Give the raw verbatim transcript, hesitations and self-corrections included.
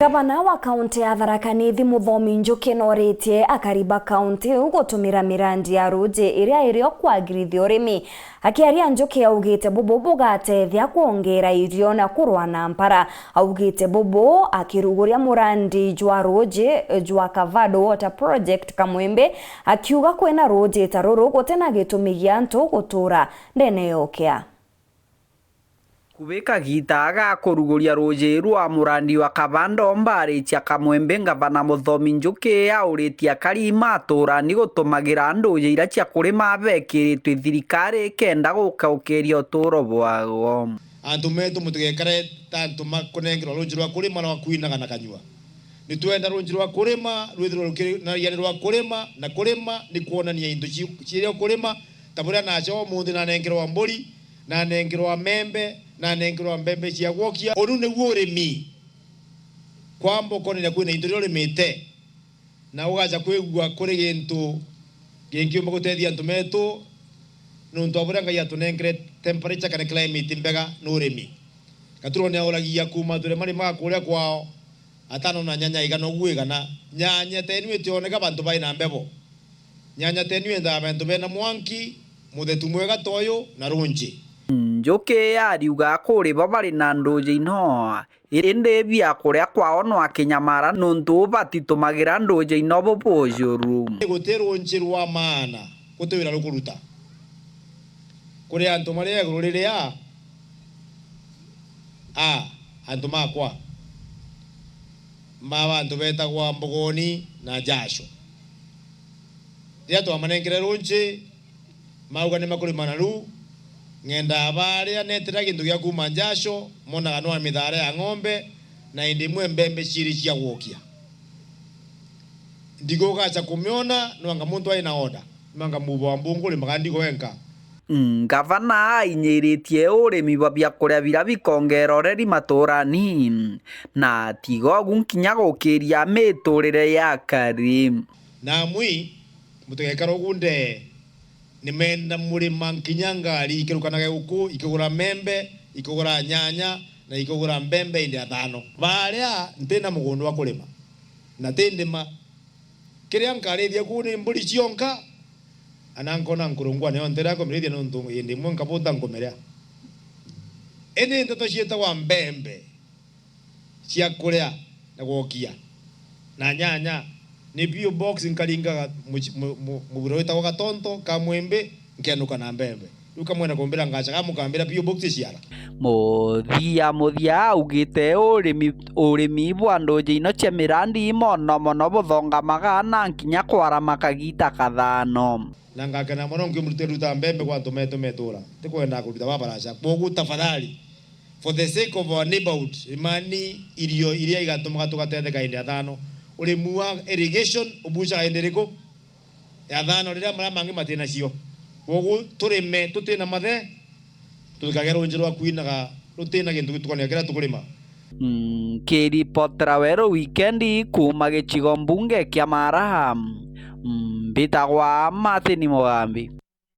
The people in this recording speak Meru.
Gavana wa kaunti ya Tharaka Nithi Muthomi Njuki noritie akari ba kaunti iu gutumira mirandi ya ruuji iria iri o kwagirithia urimi. Akiaria, Njuki augite bubu bugatethia kwongera irio na kurwa na mpara. Augite bubu akiruguria murandi jwa ruuji jwa Kavado Water Project Kamwembe, akiuga kwina ruuji ta ruru gutina gitumi gia antu gutura ndene ya ukia. Kubi kagiita ga kuruguria ruuji rwa murandi wa Kavado mbari cia Kamwembe, Ngavana Muthomi Njuki auritie akari maturani gutumagira nduuji iria cia kurima bekiritwe thirikari kenda gukaukiria utuuro bwao. Antu metu, mutigekare ta antu makunengerwa ruuji rwa kurima rwa kwinaga na kanyua. Nitwenda ruuji rwa kurima rwithirwe rukiri na riani rwa kurima, na kurima ni kwonania into ci-, ciria ukurima, ta buria nacha umunthi nanengerwa mburi, nanengerwa membe, nanengerwa mbembe cia gwokia. Unu niguo urimi. Kwamba ukonania kwina into iria urimite, na ugacha kwigua kuri gintu gingiumba gutethia antu metu, nuntu wa buria Ngai atunenkere temperature kana climate mbega ni urimi. Gaturwa ni auragia kuuma turima rima ga kuria kwao, atano na nyanya igana uguo igana. Nyanya tenu itioneka bantu bai na mbebo. Nyanya tenu yendaa bantu bena mwanki, muthetu mwega ta uyu, na runji. Njuki ariuga kuri bo bari na nduuji ino, indi biakuria kwao no akinyamara, nuntu batitumagira nduuji ino bubujuru. Guti runji rwa maana guti wira rukuruta. Kuri antu maria iguru riria, a, antu makwa, ma bantu betagwa Mbugoni na Jasho. Riria twamanengere runji, mauga ni makurima naru, ng'endaa baria netira gintu gia kuuma Jasho, monaga no mithaara ya ng'ombe, na indi imwe mbembe ciiri cia gwokia. Ndigo ugacha kumiona, nwanga muntu ai na order, nwanga mubo wa mbungu urimaga ndigo wenka. Ngavana ainyiritie urimi bwa biakuria biria bikongera ureri maturani, na tiga ugu nkinya gukiria miturire ya akari. Namwi, mutigekara ugu ndee. Nimenda murima nkinya ngari ikirukanage guku, ikigura membe, ikigura nyanya, na ikigura mbembe indi athano. Baria ntina mugunda wa kurima, na ti ndima. Kiria nkarithia kuu ni mburi cionka, ana nkona nkurungwa niyo ntira kumirithia, nuntu indi imwe nkabuta nkumiria. Indi nteto ciitagwa mbembe cia kuria na gwokia na nyanya, ni P O box nkaringaga muci-, mu-, mu-, muburo witagwa Gatonto, Kamwimbi, nkenuka na mbembe. Riu kamwena kumbira ngacha, kamukambira P O box ciara. Muthia muthia augite urimi, urimi bwa nduuji ino cia mirandi mono mono buthongamaga na nkinya kwarama kagiita kathano. Na ngakena mono nkimuruta ruta mbembe kwa antu metu metura. Tikwenda kuruta babaracha. Kwogu tafadhali, for the sake of our neighborhood, imani irio iria igatumaga tugatetheka indi athano. Urimi wa irrigation ubucaga indi riku? Ya thano riria maria mangi matina cio. Kwogu turime tutina mathe, tuthikage runji rwa kwinaga rutina gintu gitukania kiria tukurima. Nkiripotera Weru Wikendi kuuma gicigo mbunge kia Mara, mbitagwa Martin Mugambi.